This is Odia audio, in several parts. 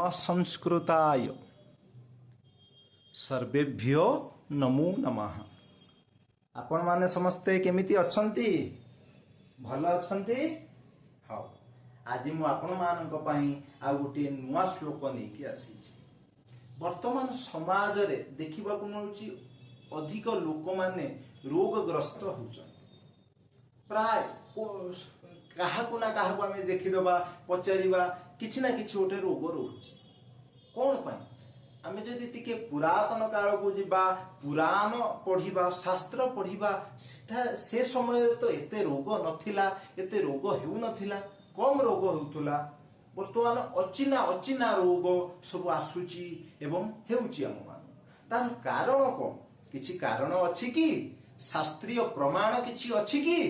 ସଂସ୍କୃତାୟ ସର୍ବେଭ୍ୟୋ ନମୋ ନମଃ। ଆପଣମାନେ ସମସ୍ତେ କେମିତି ଅଛନ୍ତି? ଭଲ ଅଛନ୍ତି? ହଉ, ଆଜି ମୁଁ ଆପଣମାନଙ୍କ ପାଇଁ ଆଉ ଗୋଟିଏ ନୂଆ ଶ୍ଲୋକ ନେଇକି ଆସିଛି। ବର୍ତ୍ତମାନ ସମାଜରେ ଦେଖିବାକୁ ମିଳୁଛି, ଅଧିକ ଲୋକମାନେ ରୋଗଗ୍ରସ୍ତ ହେଉଛନ୍ତି। ପ୍ରାୟ କାହାକୁ ନା କାହାକୁ ଆମେ ଦେଖିଦେବା, ପଚାରିବା, କିଛି ନା କିଛି ଗୋଟେ ରୋଗ ରହୁଛି। କ'ଣ ପାଇଁ? ଆମେ ଯଦି ଟିକେ ପୁରାତନ କାଳକୁ ଯିବା, ପୁରାଣ ପଢିବା, ଶାସ୍ତ୍ର ପଢିବା, ସେଟା ସେ ସମୟରେ ତ ଏତେ ରୋଗ ନଥିଲା, ଏତେ ରୋଗ ହେଉନଥିଲା, କମ ରୋଗ ହେଉଥିଲା। ବର୍ତ୍ତମାନ ଅଚିହ୍ନା ଅଚିହ୍ନା ରୋଗ ସବୁ ଆସୁଛି ଏବଂ ହେଉଛି ଆମମାନଙ୍କୁ। ତାର କାରଣ କ'ଣ? କିଛି କାରଣ ଅଛି କି? ଶାସ୍ତ୍ରୀୟ ପ୍ରମାଣ କିଛି ଅଛି କି?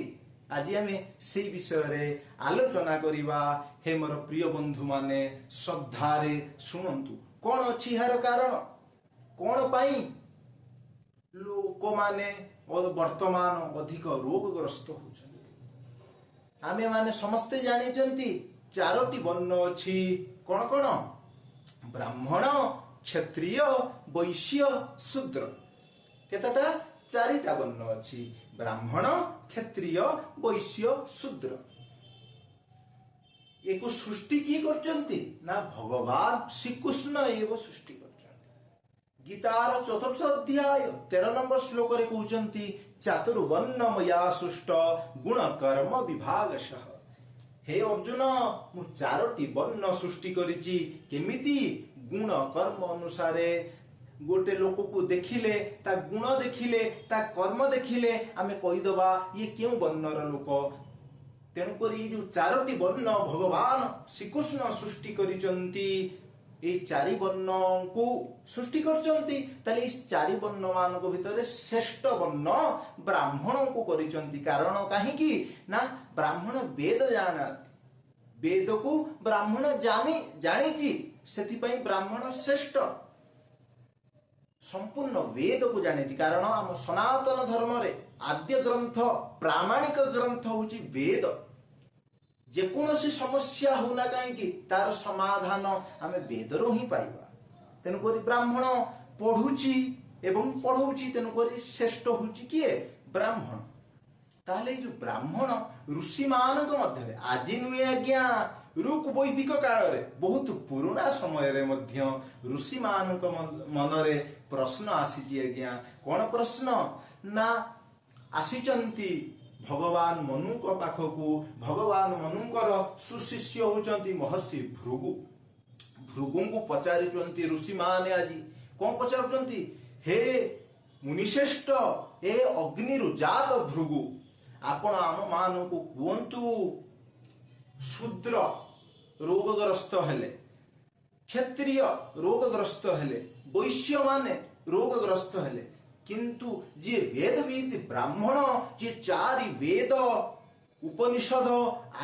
ଆଜି ଆମେ ସେଇ ବିଷୟରେ ଆଲୋଚନା କରିବା। ହେ ମୋର ପ୍ରିୟ ବନ୍ଧୁମାନେ, ଶ୍ରଦ୍ଧାରେ ଶୁଣନ୍ତୁ, କ'ଣ ଅଛି ଏହାର କାରଣ? କ'ଣ ପାଇଁ ଲୋକମାନେ ବର୍ତ୍ତମାନ ଅଧିକ ରୋଗଗ୍ରସ୍ତ ହେଉଛନ୍ତି? ଆମେମାନେ ସମସ୍ତେ ଜାଣିଛନ୍ତି, ଚାରୋଟି ବର୍ଣ୍ଣ ଅଛି। କଣ କଣ? ବ୍ରାହ୍ମଣ, କ୍ଷତ୍ରିୟ, ବୈଶ୍ୟ, ଶୂଦ୍ର। କେତେଟା? ଚାରିଟା ବର୍ଣ୍ଣ ଅଛି, ବ୍ରାହ୍ମଣ, କ୍ଷତ୍ରିୟ, ବୈଶ୍ୟ, ଶୂଦ୍ର। ଏକୁ ସୃଷ୍ଟି କିଏ କରିଛନ୍ତି? ନା ଭଗବାନ ଶ୍ରୀକୃଷ୍ଣ ଏବ ସୃଷ୍ଟି କରିଛନ୍ତି। ଗୀତାର ଚତୁର୍ଥ ଅଧ୍ୟାୟ 13 ନମ୍ବର ଶ୍ଲୋକରେ କହୁଛନ୍ତି, "ଚାତୁର୍ବର୍ଣ୍ଣ ମୟା ସୃଷ୍ଟ ଗୁଣ କର୍ମ ବିଭାଗଶଃ।" ହେ ଅର୍ଜୁନ, ମୁଁ ଚାରୋଟି ବର୍ଣ୍ଣ ସୃଷ୍ଟି କରିଛି। କେମିତି? ଗୁଣ କର୍ମ ଅନୁସାରେ। ଗୋଟେ ଲୋକକୁ ଦେଖିଲେ, ତା ଗୁଣ ଦେଖିଲେ, ତା କର୍ମ ଦେଖିଲେ ଆମେ କହିଦବା ଇଏ କେଉଁ ବର୍ଣ୍ଣର ଲୋକ। ତେଣୁକରି ଏଇ ଯୋଉ ଚାରୋଟି ବର୍ଣ୍ଣ ଭଗବାନ ଶ୍ରୀକୃଷ୍ଣ ସୃଷ୍ଟି କରିଛନ୍ତି, ଏଇ ଚାରି ବର୍ଣ୍ଣଙ୍କୁ ସୃଷ୍ଟି କରିଛନ୍ତି, ତାହେଲେ ଏଇ ଚାରି ବର୍ଣ୍ଣ ମାନଙ୍କ ଭିତରେ ଶ୍ରେଷ୍ଠ ବର୍ଣ୍ଣ ବ୍ରାହ୍ମଣଙ୍କୁ କରିଛନ୍ତି। କାରଣ କାହିଁକି? ନା ବ୍ରାହ୍ମଣ ବେଦ ଜାଣନ୍ତି, ବେଦକୁ ବ୍ରାହ୍ମଣ ଜାଣିଛି, ସେଥିପାଇଁ ବ୍ରାହ୍ମଣ ଶ୍ରେଷ୍ଠ। ସମ୍ପୂର୍ଣ୍ଣ ବେଦକୁ ଜାଣିଛି। କାରଣ ଆମ ସନାତନ ଧର୍ମରେ ଆଦ୍ୟ ଗ୍ରନ୍ଥ, ପ୍ରାମାଣିକ ଗ୍ରନ୍ଥ ହଉଛି ବେଦ। ଯେକୌଣସି ସମସ୍ୟା ହଉନା କାହିଁକି, ତାର ସମାଧାନ ଆମେ ବେଦରୁ ହିଁ ପାଇବା। ତେଣୁକରି ବ୍ରାହ୍ମଣ ପଢୁଛି ଏବଂ ପଢଉଛି, ତେଣୁକରି ଶ୍ରେଷ୍ଠ ହଉଛି କିଏ? ବ୍ରାହ୍ମଣ। ତାହେଲେ ଏଇ ଯୋଉ ବ୍ରାହ୍ମଣ ଋଷିମାନଙ୍କ ମଧ୍ୟରେ, ଆଜି ନୁହେଁ ଆଜ୍ଞା, ଋକ୍ ବୈଦିକ କାଳରେ, ବହୁତ ପୁରୁଣା ସମୟରେ ମଧ୍ୟ ଋଷିମାନଙ୍କ ମନରେ ପ୍ରଶ୍ନ ଆସିଛି ଆଜ୍ଞା। କଣ ପ୍ରଶ୍ନ? ନା ଆସିଛନ୍ତି ଭଗବାନ ମନୁଙ୍କ ପାଖକୁ। ଭଗବାନ ମନୁଙ୍କର ସୁଶିଷ୍ୟ ହଉଛନ୍ତି ମହର୍ଷି ଭୃଗୁ। ଭୃଗୁଙ୍କୁ ପଚାରୁଛନ୍ତି ଋଷିମାନେ ଆଜି। କଣ ପଚାରୁଛନ୍ତି? ହେ ମୁନିଶ୍ରେଷ୍ଠ, ଏ ଅଗ୍ନିରୁ ଜାତ ଭୃଗୁ, ଆପଣ ଆମ ମାନଙ୍କୁ କୁହନ୍ତୁ, ଶୂଦ୍ର ରୋଗଗ୍ରସ୍ତ ହେଲେ, କ୍ଷତ୍ରିୟ ରୋଗଗ୍ରସ୍ତ ହେଲେ, ବୈଶ୍ୟମାନେ ରୋଗଗ୍ରସ୍ତ ହେଲେ, କିନ୍ତୁ ଯିଏ ବେଦବିଦ ବ୍ରାହ୍ମଣ, ଯିଏ ଚାରି ବେଦ, ଉପନିଷଦ,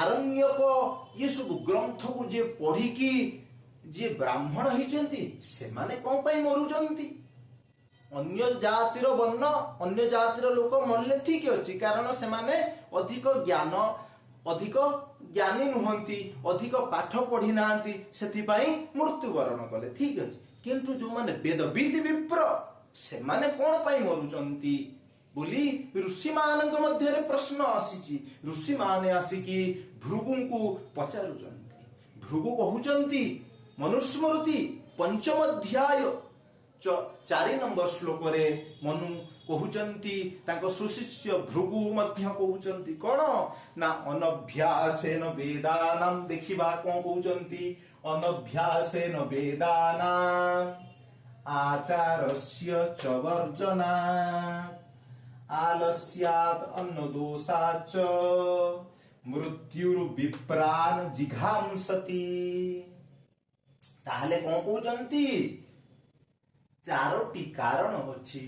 ଆରଣ୍ୟକ ଇଏ ସବୁ ଗ୍ରନ୍ଥକୁ ଯିଏ ପଢିକି ଯିଏ ବ୍ରାହ୍ମଣ ହେଇଛନ୍ତି, ସେମାନେ କଣ ପାଇଁ ମରୁଛନ୍ତି? ଅନ୍ୟ ଜାତିର ବର୍ଣ୍ଣ, ଅନ୍ୟ ଜାତିର ଲୋକ ମରିଲେ ଠିକ ଅଛି, କାରଣ ସେମାନେ ଅଧିକ ଜ୍ଞାନ, ଅଧିକ ଜ୍ଞାନୀ ନୁହନ୍ତି, ଅଧିକ ପାଠ ପଢି ନାହାନ୍ତି, ସେଥିପାଇଁ ମୃତ୍ୟୁବରଣ କଲେ, ଠିକ ଅଛି। କିନ୍ତୁ ଯୋଉମାନେ ବେଦବିଦ ବିପ୍ର, ସେମାନେ କଣ ପାଇଁ ମରୁଛନ୍ତି ବୋଲି ଋଷିମାନଙ୍କ ମଧ୍ୟରେ ପ୍ରଶ୍ନ ଆସିଛି। ଋଷିମାନେ ଆସିକି ଭୃଗୁଙ୍କୁ ପଚାରୁଛନ୍ତି। ଭୃଗୁ କହୁଛନ୍ତି, ମନୁସ୍ମୃତି ପଞ୍ଚମ ଅଧ୍ୟାୟ 4 ନମ୍ବର ଶ୍ଲୋକରେ ମନୁ କହୁଛନ୍ତି, ତାଙ୍କ ସୁଶିଷ୍ୟ ଭୃଗୁ ମଧ୍ୟ କହୁଛନ୍ତି କଣ? ନା ଅନଭ୍ୟାସେନ ବେଦାନାମ। ଦେଖିବା କଣ କହୁଛନ୍ତି। ଅନଭ୍ୟାସେନ ବେଦାନାମ ଆଚାରସ୍ୟ ଚ ବର୍ଜନାତ୍ ଆଲସ୍ୟାତ୍ ଅନ୍ନଦୋଷାଚ ମୃତ୍ୟୁର ବିପ୍ରାନ ଜିଘାଂସତି। ତାହେଲେ କଣ କହୁଛନ୍ତି? ଚାରୋଟି କାରଣ ଅଛି,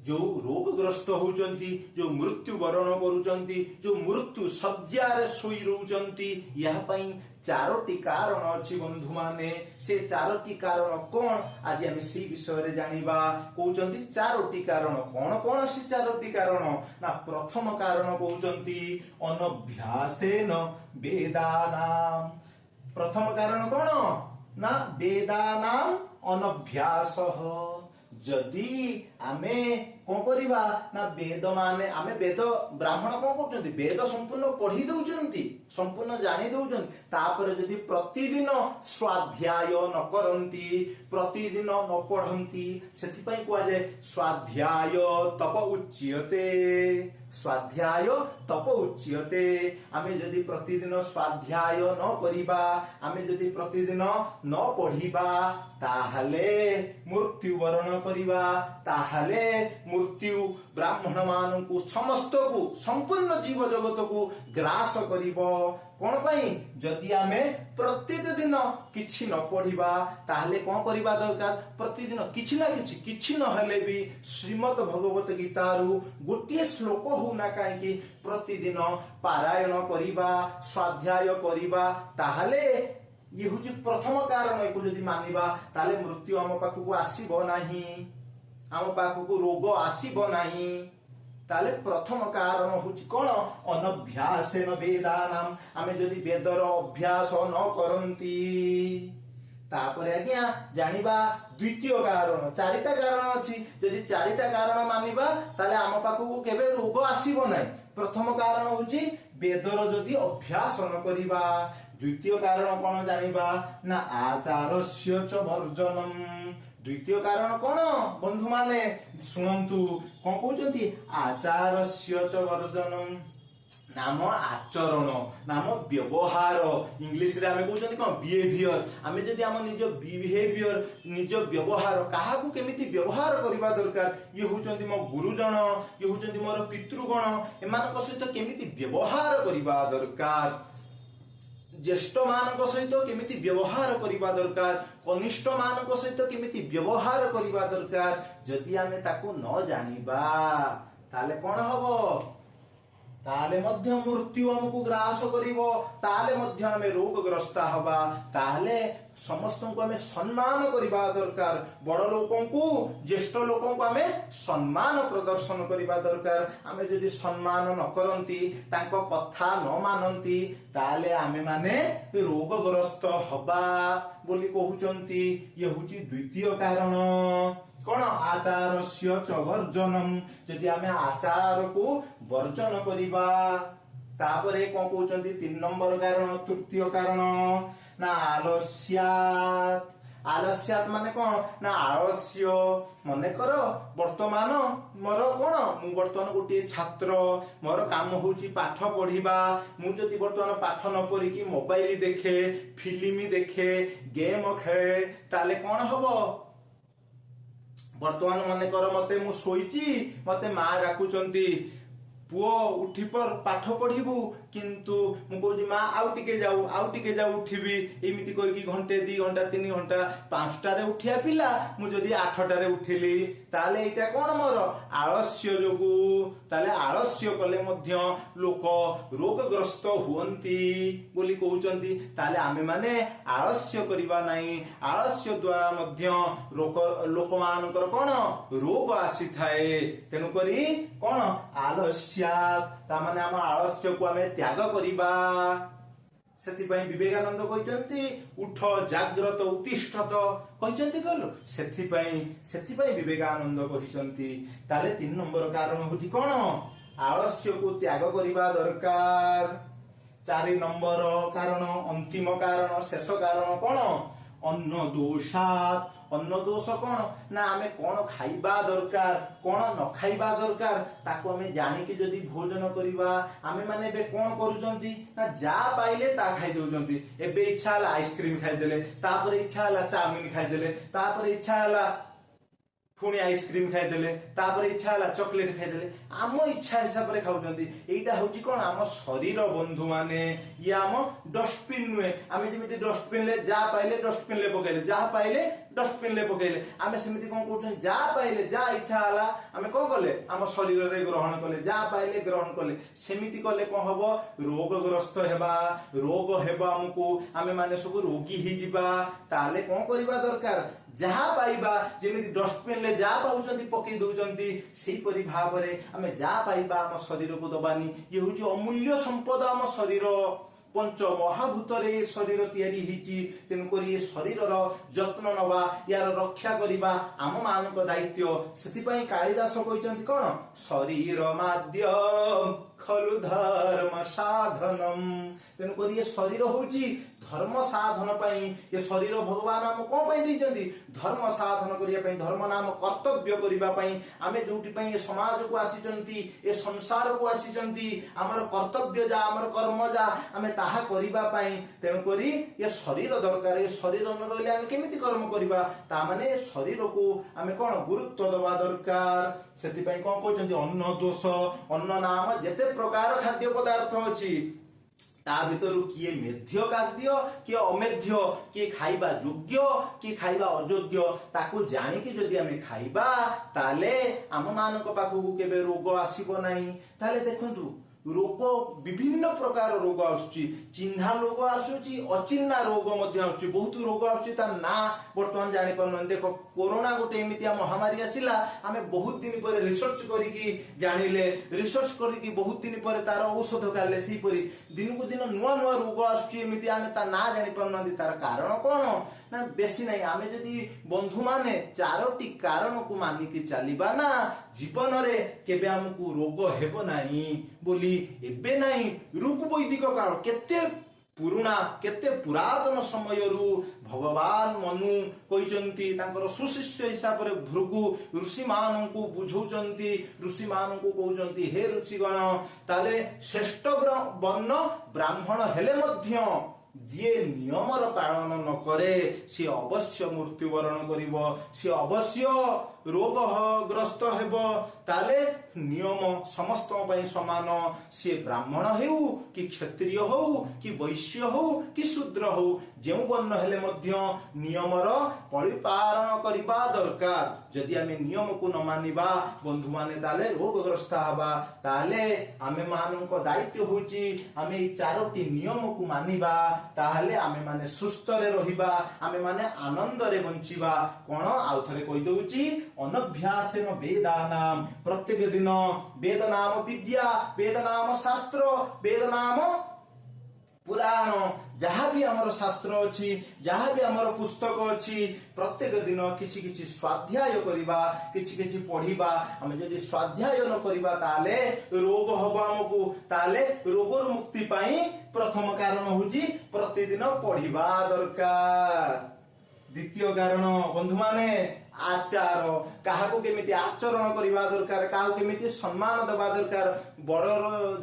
ଯୋଉ ରୋଗଗ୍ରସ୍ତ ହଉଛନ୍ତି, ଯୋଉ ମୃତ୍ୟୁ ବରଣ କରୁଛନ୍ତି, ଯୋଉ ମୃତ୍ୟୁ ଶଯ୍ୟାରେ ଶୋଇ ରହୁଛନ୍ତି, ଏହା ପାଇଁ ଚାରୋଟି କାରଣ ଅଛି। ବନ୍ଧୁମାନେ, ସେ ଚାରୋଟି କାରଣ କଣ, ଆଜି ଆମେ ସେଇ ବିଷୟରେ ଜାଣିବା। କହୁଛନ୍ତି ଚାରୋଟି କାରଣ। କଣ କଣ ସେ ଚାରୋଟି କାରଣ? ନା ପ୍ରଥମ କାରଣ କହୁଛନ୍ତି ଅନଭ୍ୟାସେନ ବେଦାନାମ। ପ୍ରଥମ କାରଣ କଣ? ନା ବେଦାନାମ ଅନଭ୍ୟାସ। ଯଦି ଆମେ କଣ କରିବା ନା ବେଦ ମାନେ ଆମେ ବେଦ, ବ୍ରାହ୍ମଣ କଣ କରୁଛନ୍ତି? ବେଦ ସମ୍ପୂର୍ଣ୍ଣ ପଢି ଦଉଛନ୍ତି, ସମ୍ପୂର୍ଣ୍ଣ ଜାଣି ଦଉଛନ୍ତି, ତାପରେ ଯଦି ପ୍ରତିଦିନ ସ୍ୱାଧ୍ୟାୟ ନ କରନ୍ତି, ପ୍ରତିଦିନ ନ ପଢନ୍ତି, ସେଥିପାଇଁ କୁହାଯାଏ ସ୍ୱାଧ୍ୟାୟ ତପ ଉଚ୍ୟତେ। ସ୍ୱାଧ୍ୟାୟ ତପ ଉଚ୍ୟତେ। ଆମେ ଯଦି ପ୍ରତିଦିନ ସ୍ୱାଧ୍ୟାୟ ନ କରିବା, ଆମେ ଯଦି ପ୍ରତିଦିନ ନ ପଢିବା, ତାହେଲେ ମୃତ୍ୟୁବରଣ କରିବା। ତାହେଲେ ମୃତ୍ୟୁ ବ୍ରାହ୍ମଣ ମାନଙ୍କୁ ସମସ୍ତକୁ, ସମ୍ପୂର୍ଣ୍ଣ ଜୀବ ଜଗତକୁ ଗ୍ରାସ କରିବ। କଣ ପାଇଁ? ଯଦି ଆମେ ପ୍ରତ୍ୟେକ ଦିନ କିଛି ନ ପଢିବା, ତାହେଲେ କଣ କରିବା ଦରକାର? ପ୍ରତିଦିନ କିଛି ନା କିଛି, କିଛି ନହେଲେ ବି ଶ୍ରୀମଦ ଭଗବତ ଗୀତାରୁ ଗୋଟିଏ ଶ୍ଲୋକ ହଉନା କାହିଁକି ପ୍ରତିଦିନ ପାରାୟଣ କରିବା, ସ୍ୱାଧ୍ୟାୟ କରିବା, ତାହେଲେ ଇଏ ହଉଛି ପ୍ରଥମ କାରଣ। ଏକୁ ଯଦି ମାନିବା, ତାହେଲେ ମୃତ୍ୟୁ ଆମ ପାଖକୁ ଆସିବ ନାହିଁ, ଆମ ପାଖକୁ ରୋଗ ଆସିବ ନାହିଁ। ତାହେଲେ ପ୍ରଥମ କାରଣ ହଉଛି କଣ? ଅନଭ୍ୟାସେନ ବେଦାନାମ। ଆମେ ଯଦି ବେଦର ଅଭ୍ୟାସ ନ କରନ୍ତି। ତାପରେ ଆଜ୍ଞା ଜାଣିବା ଦ୍ୱିତୀୟ କାରଣ। ଚାରିଟା କାରଣ ଅଛି। ଯଦି ଚାରିଟା କାରଣ ମାନିବା, ତାହେଲେ ଆମ ପାଖକୁ କେବେ ରୋଗ ଆସିବ ନାହିଁ। ପ୍ରଥମ କାରଣ ହଉଛି ବେଦର ଯଦି ଅଭ୍ୟାସ ନ କରିବା। ଦ୍ୱିତୀୟ କାରଣ କଣ ଜାଣିବା ନା ଆଚାରସ୍ୟ ଚ ବର୍ଜନମ। ଦ୍ୱିତୀୟ କାରଣ କଣ ବନ୍ଧୁମାନେ ଶୁଣନ୍ତୁ, କଣ କହୁଛନ୍ତି? ଆଚାରସ୍ୟ ଚ ବର୍ଜନମ। ନାମ ଆଚରଣ, ନାମ ବ୍ୟବହାର, ଇଂଲିଶରେ ଆମେ କହୁଛନ୍ତି କଣ? ବିହେଭିୟର। ଆମେ ଯଦି ଆମ ନିଜ ବିହେଭିୟର, ନିଜ ବ୍ୟବହାର, କାହାକୁ କେମିତି ବ୍ୟବହାର କରିବା ଦରକାର, ଇଏ ହଉଛନ୍ତି ମୋ ଗୁରୁଜନ, ଇଏ ହଉଛନ୍ତି ମୋର ପିତୃଗଣ, ଏମାନଙ୍କ ସହିତ କେମିତି ବ୍ୟବହାର କରିବା ଦରକାର, ଜ୍ୟେଷ୍ଠ ମାନଙ୍କ ସହିତ କେମିତି ବ୍ୟବହାର କରିବା ଦରକାର, କନିଷ୍ଠ ମାନଙ୍କ ସହିତ କେମିତି ବ୍ୟବହାର କରିବା ଦରକାର, ଯଦି ଆମେ ତାକୁ ନ ଜାଣିବା, ତାହେଲେ କଣ ହବ? ତାହେଲେ ମଧ୍ୟ ମୃତ୍ୟୁ ଆମକୁ ଗ୍ରାସ କରିବ, ତାହେଲେ ମଧ୍ୟ ଆମେ ରୋଗଗ୍ରସ୍ତ ହବା। ତାହେଲେ ସମସ୍ତଙ୍କୁ ଆମେ ସମ୍ମାନ କରିବା ଦରକାର। ବଡ ଲୋକଙ୍କୁ, ଜ୍ୟେଷ୍ଠ ଲୋକଙ୍କୁ ଆମେ ସମ୍ମାନ ପ୍ରଦର୍ଶନ କରିବା ଦରକାର। ଆମେ ଯଦି ସମ୍ମାନ ନ କରନ୍ତି, ତାଙ୍କ କଥା ନ ମାନନ୍ତି, ତାହେଲେ ଆମେ ମାନେ ରୋଗଗ୍ରସ୍ତ ହବା ବୋଲି କହୁଛନ୍ତି। ଇଏ ହଉଛି ଦ୍ୱିତୀୟ କାରଣ। କଣ? ଆଚାରସ୍ୟ ଚ ବର୍ଜନମ। ଯଦି ଆମେ ଆଚାରକୁ ବର୍ଜନ କରିବା। ତାପରେ କଣ କହୁଛନ୍ତି ତିନି ନମ୍ବର କାରଣ, ତୃତୀୟ କାରଣ ନା ଆଲସ୍ୟାତ। ଆଲସ୍ୟାତ ମାନେ କଣ ନା ଆଳସ୍ୟ। ମନେକର ବର୍ତ୍ତମାନ ମୋର କଣ, ମୁଁ ବର୍ତ୍ତମାନ ଗୋଟିଏ ଛାତ୍ର, ମୋର କାମ ହଉଛି ପାଠ ପଢିବା। ମୁଁ ଯଦି ବର୍ତ୍ତମାନ ପାଠ ନ ପଢିକି ମୋବାଇଲ ଦେଖେ, ଫିଲ୍ମ ଦେଖେ, ଗେମ୍ ଖେଳେ, ତାହେଲେ କଣ ହବ? ବର୍ତ୍ତମାନ ମନେକର ମତେ, ମୁଁ ଶୋଇଛି, ମତେ ମା ଡାକୁଛନ୍ତି, ପୁଅ ଉଠି ପଡ, ପାଠ ପଢିବୁ। କିନ୍ତୁ ମୁଁ କହୁଛି, ମା ଆଉ ଟିକେ ଯାଉ, ଆଉ ଟିକେ ଯାଉ ଉଠିବି। ଏମିତି କହିକି ଘଣ୍ଟେ, 2 ଘଣ୍ଟା, 3 ଘଣ୍ଟା, 5ଟାରେ ଉଠିବା ପିଲା ମୁଁ ଯଦି 8ଟାରେ ଉଠିଲି, ତାହେଲେ ଏଇଟା କଣ ମୋର ଆଳସ୍ୟ ଯୋଗୁ। ତାହେଲେ ଆଳସ୍ୟ କଲେ ମଧ୍ୟ ଲୋକ ରୋଗଗ୍ରସ୍ତ ହୁଅନ୍ତି ବୋଲି କହୁଛନ୍ତି। ତାହେଲେ ଆମେ ମାନେ ଆଳସ୍ୟ କରିବା ନାହିଁ। ଆଳସ୍ୟ ଦ୍ଵାରା ମଧ୍ୟ ରୋଗ, ଲୋକମାନଙ୍କର କଣ ରୋଗ ଆସିଥାଏ। ତେଣୁକରି କଣ ଆଲସ୍ୟାତ, ତାମାନେ ଆମ ଆଳସ୍ୟକୁ ଆମେ ତ୍ୟାଗ କରିବା। ସେଥିପାଇଁ ବିବେକାନନ୍ଦ କହିଛନ୍ତି, ଉଠ ଜାଗ୍ରତ ଉତ୍ତିଷ୍ଠତ କହିଛନ୍ତି କହିଲୁ। ସେଥିପାଇଁ ବିବେକାନନ୍ଦ କହିଛନ୍ତି। ତାହେଲେ ତିନି ନମ୍ବର କାରଣ ହଉଛି କଣ? ଆଳସ୍ୟକୁ ତ୍ୟାଗ କରିବା ଦରକାର। ଚାରି ନମ୍ବର କାରଣ, ଅନ୍ତିମ କାରଣ, ଶେଷ କାରଣ କଣ? ଅନ୍ନ ଦୋଷାତ। ଅନ୍ନ ଦୋଷ କଣ ନା ଆମେ କଣ ଖାଇବା ଦରକାର, କଣ ନ ଖାଇବା ଦରକାର, ତାକୁ ଆମେ ଜାଣିକି ଯଦି ଭୋଜନ କରିବା। ଆମେ ମାନେ ଏବେ କଣ କରୁଛନ୍ତି ନା ଯାହା ପାଇଲେ ତା ଖାଇ ଦଉଛନ୍ତି। ଏବେ ଇଚ୍ଛା ହେଲା ଆଇସ୍କ୍ରିମ ଖାଇଦେଲେ, ତାପରେ ଇଚ୍ଛା ହେଲା ଚାଉମିନ ଖାଇଦେଲେ, ତାପରେ ଇଚ୍ଛା ହେଲା ପୁଣି ଆଇସ୍କ୍ରିମ ଖାଇଦେଲେ, ତାପରେ ଇଚ୍ଛା ହେଲା ଚକୋଲେଟ ଖାଇଦେଲେ। ଆମ ଇଚ୍ଛା ହିସାବରେ ଖାଉଛନ୍ତି। ଏଇଟା ହଉଛି କଣ ଆମ ଶରୀର ବନ୍ଧୁ ମାନେ, ଇଏ ଆମ ଡଷ୍ଟବିନ ନୁହେଁ। ଆମେ ଯେମିତି ଡଷ୍ଟବିନରେ ଯାହା ପାଇଲେ ଡଷ୍ଟବିନରେ ପକେଇଲେ, ଯାହା ପାଇଲେ ଡଷ୍ଟବିନରେ ପକେଇଲେ, ଆମେ ସେମିତି କଣ କରୁଛନ୍ତି? ଯାହା ପାଇଲେ, ଯାହା ଇଚ୍ଛା ହେଲା ଆମେ କଣ କଲେ? ଆମ ଶରୀରରେ ଗ୍ରହଣ କଲେ, ଯାହା ପାଇଲେ ଗ୍ରହଣ କଲେ। ସେମିତି କଲେ କଣ ହବ? ରୋଗଗ୍ରସ୍ତ ହେବା, ରୋଗ ହେବ ଆମକୁ, ଆମେ ମାନେ ସବୁ ରୋଗୀ ହେଇଯିବା। ତାହେଲେ କଣ କରିବା ଦରକାର? ଯାହା ପାଇବା, ଯେମିତି ଡଷ୍ଟବିନରେ ଯାହା ପାଉଛନ୍ତି ପକେଇ ଦଉଛନ୍ତି, ସେଇପରି ଭାବରେ ଆମେ ଯାହା ପାଇବା ଆମ ଶରୀରକୁ ଦବାନି। ଇଏ ହଉଛି ଅମୂଲ୍ୟ ସମ୍ପଦ ଆମ ଶରୀର। ପଞ୍ଚ ମହାଭୂତରେ ଏ ଶରୀର ତିଆରି ହେଇଛି। ତେଣୁକରି ଏ ଶରୀରର ଯତ୍ନ ନବା, ୟାର ରକ୍ଷା କରିବା ଆମ ମାନଙ୍କ ଦାୟିତ୍ୱ। ସେଥିପାଇଁ କାଳିଦାସ କହିଛନ୍ତି କଣ? ଶରୀର ମାଦ୍ୟ ଖଲୁ ଧର୍ମ ସାଧନମ। ତେଣୁକରି ଏ ଶରୀର ହଉଛି ଧର୍ମ ସାଧନ ପାଇଁ। ଏ ଶରୀର ଭଗବାନ ଆମକୁ କଣ ପାଇଁ ଦେଇଛନ୍ତି? ଧର୍ମ ସାଧନ କରିବା ପାଇଁ, ଧର୍ମ ନାମ କର୍ତ୍ତବ୍ୟ କରିବା ପାଇଁ। ଆମେ ଯୋଉଠି ପାଇଁ ଏ ସମାଜକୁ ଆସିଛନ୍ତି, ଏ ସଂସାରକୁ ଆସିଛନ୍ତି, ଆମର କର୍ତ୍ତବ୍ୟ ଯାହା, ଆମର କର୍ମ ଯାହା, ଆମେ ତାହା କରିବା ପାଇଁ। ତେଣୁକରି ଏ ଶରୀର ଦରକାର। ଏ ଶରୀର ନ ରହିଲେ ଆମେ କେମିତି କର୍ମ କରିବା? ତା ମାନେ ଏ ଶରୀରକୁ ଆମେ କଣ ଗୁରୁତ୍ୱ ଦବା ଦରକାର। ସେଥିପାଇଁ କଣ କହୁଛନ୍ତି? ଅନ୍ନ ଦୋଷ। ଅନ୍ନ ନାମ ଯେତେ ପ୍ରକାର ଖାଦ୍ୟ ପଦାର୍ଥ ଅଛି, ତା ଭିତରୁ କିଏ ମେଧ୍ୟ ଖାଦ୍ୟ, କିଏ ଅମେଧ୍ୟ, କିଏ ଖାଇବା ଯୋଗ୍ୟ, କିଏ ଖାଇବା ଅଯୋଗ୍ୟ, ତାକୁ ଜାଣିକି ଯଦି ଆମେ ଖାଇବା, ତାହେଲେ ଆମ ମାନଙ୍କ ପାଖକୁ କେବେ ରୋଗ ଆସିବ ନାହିଁ। ତାହେଲେ ଦେଖନ୍ତୁ, ରୋଗ ବିଭିନ୍ନ ପ୍ରକାର ରୋଗ ଆସୁଛି। ଚିହ୍ନା ରୋଗ ଆସୁଛି, ଅଚିହ୍ନା ରୋଗ ମଧ୍ୟ ଆସୁଛି। ବହୁତ ରୋଗ ଆସୁଛି, ତା ନାଁ ବର୍ତ୍ତମାନ ଜାଣିପାରୁନାହାନ୍ତି। ଦେଖ, କୋରୋନା ଗୋଟେ ଏମିତିଆ ମହାମାରୀ ଆସିଲା, ଆମେ ବହୁତ ଦିନ ପରେ ରିସର୍ଚ୍ଚ କରିକି ଜାଣିଲେ, ରିସର୍ଚ୍ଚ କରିକି ବହୁତ ଦିନ ପରେ ତାର ଔଷଧ କାଢିଲେ। ସେହିପରି ଦିନକୁ ଦିନ ନୂଆ ନୂଆ ରୋଗ ଆସୁଛି, ଏମିତି ଆମେ ତା ନାଁ ଜାଣିପାରୁନାହାନ୍ତି। ତାର କାରଣ କଣ ନା ବେଶୀ ନାହିଁ, ଆମେ ଯଦି ବନ୍ଧୁମାନେ ଚାରୋଟି କାରଣକୁ ମାନିକି ଚାଲିବା ନା, ଜୀବନରେ କେବେ ଆମକୁ ରୋଗ ହେବ ନାହିଁ ବୋଲି ଏବେ ନାହିଁ, ଋକ ବୈଦିକ କାଳ, କେତେ ପୁରୁଣା, କେତେ ପୁରାତନ ସମୟରୁ ଭଗବାନ ମନୁ କହିଛନ୍ତି, ତାଙ୍କର ସୁଶିଷ୍ୟ ହିସାବରେ ଭୃଗୁ ଋଷିମାନଙ୍କୁ ବୁଝଉଛନ୍ତି, ଋଷିମାନଙ୍କୁ କହୁଛନ୍ତି, ହେ ଋଷିଗଣ, ତାହେଲେ ଶ୍ରେଷ୍ଠ ବର୍ଣ୍ଣ ବ୍ରାହ୍ମଣ ହେଲେ ମଧ୍ୟ ଯିଏ ନିୟମର ପାଳନ ନ କରେ, ସିଏ ଅବଶ୍ୟ ମୃତ୍ୟୁବରଣ କରିବ, ସିଏ ଅବଶ୍ୟ ରୋଗଗ୍ରସ୍ତ ହେବ। ତାହେଲେ ନିୟମ ସମସ୍ତଙ୍କ ପାଇଁ ସମାନ। ସିଏ ବ୍ରାହ୍ମଣ ହେଉ କି କ୍ଷତ୍ରିୟ ହଉ କି ବୈଶ୍ୟ ହଉ କି ଶୂଦ୍ର ହଉ, ଯେଉଁ ବର୍ଣ୍ଣ ହେଲେ ମଧ୍ୟ ନିୟମର ପରିପାଳନ କରିବା ଦରକାର। ଯଦି ଆମେ ନିୟମକୁ ନ ମାନିବା ବନ୍ଧୁମାନେ, ତାହେଲେ ରୋଗଗ୍ରସ୍ତ ହବା। ତାହେଲେ ଆମେ ମାନଙ୍କ ଦାୟିତ୍ୱ ହଉଛି ଆମେ ଏଇ ଚାରୋଟି ନିୟମକୁ ମାନିବା, ତାହେଲେ ଆମେ ମାନେ ସୁସ୍ଥରେ ରହିବା, ଆମେ ମାନେ ଆନନ୍ଦରେ ବଞ୍ଚିବା। କଣ ଆଉ ଥରେ କହିଦଉଛି? ଅନଭ୍ୟାସେନ ବେଦାନାମ। ପ୍ରତ୍ୟେକ ଦିନ ବେଦ ନାମ ବିଦ୍ୟା, ବେଦ ନାମ ଶାସ୍ତ୍ର, ବେଦ ନାମ ପୁରାଣ, ଯାହା ବି ଆମର ଶାସ୍ତ୍ର ଅଛି, ଯାହା ବି ଆମର ପୁସ୍ତକ ଅଛି, ପ୍ରତ୍ୟେକ ଦିନ କିଛି କିଛି ସ୍ୱାଧ୍ୟାୟ କରିବା, କିଛି କିଛି ପଢିବା। ଆମେ ଯଦି ସ୍ୱାଧ୍ୟାୟ ନ କରିବା, ତାହେଲେ ରୋଗ ହବ ଆମକୁ। ତାହେଲେ ରୋଗରୁ ମୁକ୍ତି ପାଇଁ ପ୍ରଥମ କାରଣ ହଉଛି ପ୍ରତିଦିନ ପଢିବା ଦରକାର। ଦ୍ୱିତୀୟ କାରଣ ବନ୍ଧୁମାନେ, ଆଚାର। କାହାକୁ କେମିତି ଆଚରଣ କରିବା ଦରକାର, କାହାକୁ କେମିତି ସମ୍ମାନ ଦେବା ଦରକାର। ବଡ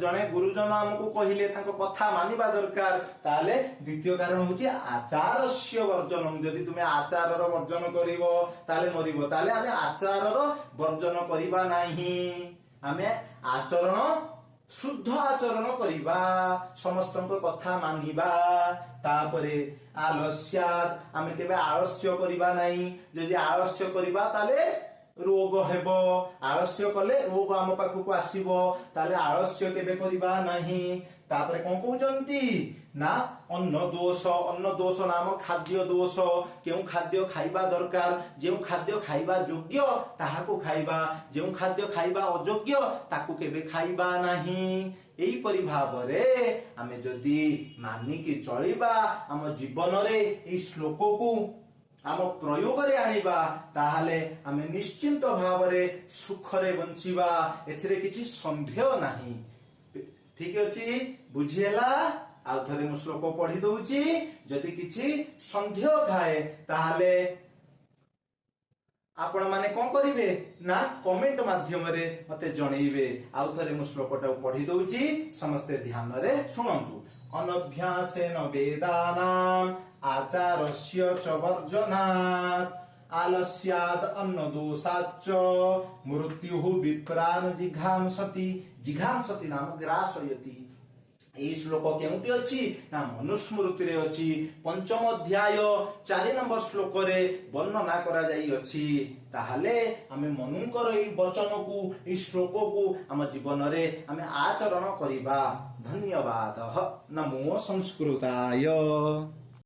ଜଣେ ଗୁରୁଜନ ଆମକୁ କହିଲେ ତାଙ୍କ କଥା ମାନିବା ଦରକାର। ତାହେଲେ ଦ୍ୱିତୀୟ କାରଣ ହଉଛି ଆଚାରସ୍ୟ ବର୍ଜନ। ଯଦି ତୁମେ ଆଚାରର ବର୍ଜନ କରିବ, ତାହେଲେ ମରିବ। ତାହେଲେ ଆମେ ଆଚାରର ବର୍ଜନ କରିବା ନାହିଁ, ଆମେ ଆଚରଣ, ଶୁଦ୍ଧ ଆଚରଣ କରିବା, ସମସ୍ତଙ୍କ କଥା ମାନିବା। ତାପରେ ଆଲସ୍ୟାଦ। ଆମେ କେବେ ଆଳସ୍ୟ କରିବା ନାହିଁ। ଯଦି ଆଳସ୍ୟ କରିବା, ତାହେଲେ ରୋଗ ହେବ। ଆଳସ୍ୟ କଲେ ରୋଗ ଆମ ପାଖକୁ ଆସିବ। ତାହେଲେ ଆଳସ୍ୟ କେବେ କରିବା ନାହିଁ। ତାପରେ କଣ କହୁଛନ୍ତି ନା ଅନ୍ନ ଦୋଷ। ଅନ୍ନ ଦୋଷ ନାମ ଖାଦ୍ୟ ଦୋଷ। କେଉଁ ଖାଦ୍ୟ ଖାଇବା ଦରକାର, ଯେଉଁ ଖାଦ୍ୟ ଖାଇବା ଯୋଗ୍ୟ ତାହାକୁ ଖାଇବା, ଯେଉଁ ଖାଦ୍ୟ ଖାଇବା ଅଯୋଗ୍ୟ ତାକୁ କେବେ ଖାଇବା ନାହିଁ। ଏହିପରି ଭାବରେ ଆମେ ଯଦି ମାନିକି ଚଳିବା, ଆମ ଜୀବନରେ ଏଇ ଶ୍ଲୋକକୁ ଆମ ପ୍ରୟୋଗରେ ଆଣିବା, ତାହେଲେ ଆମେ ନିଶ୍ଚିନ୍ତ ଭାବରେ ସୁଖରେ ବଞ୍ଚିବା, ଏଥିରେ କିଛି ସନ୍ଦେହ ନାହିଁ। ଠିକ ଅଛି, ବୁଝିହେଲା? ଆଉ ଥରେ ମୁଁ ଶ୍ଲୋକ ପଢି ଦଉଛି। ଯଦି କିଛି ସନ୍ଦେହ ଥାଏ, ତାହେଲେ ଆପଣ ମାନେ କଣ କରିବେ ନା କମେଣ୍ଟ ମାଧ୍ୟମରେ ମତେ ଜଣେଇବେ। ଆଉ ଥରେ ମୁଁ ଶ୍ଲୋକଟାକୁ ପଢି ଦଉଛି, ସମସ୍ତେ ଧ୍ୟାନରେ ଶୁଣନ୍ତୁ। ଅନଭ୍ୟାସେନ ବେଦାନାମ ଆଚାରସ୍ୟ ଚ ବର୍ଜନାତ୍ ଆଲସ୍ୟାଦ ଅନ୍ନ ଦୋଷାଚ ମୃତ୍ୟୁଃ ବିପ୍ରାନ ଜିଘାଂସତି। ଜିଘାଂସତି ନାମ ଗ୍ରାସୟତି। ଏଇ ଶ୍ଲୋକ କେଉଁଠି ଅଛି ନା ମନୁସ୍ମୃତିରେ ଅଛି। ପଞ୍ଚମ ଅଧ୍ୟାୟ 4 ନମ୍ବର ଶ୍ଲୋକରେ ବର୍ଣ୍ଣନା କରାଯାଇଅଛି। ତାହେଲେ ଆମେ ମନୁଙ୍କର ଏଇ ବଚନକୁ, ଏଇ ଶ୍ଲୋକକୁ ଆମ ଜୀବନରେ ଆମେ ଆଚରଣ କରିବା। ଧନ୍ୟବାଦ। ନମୋ ସଂସ୍କୃତାୟ।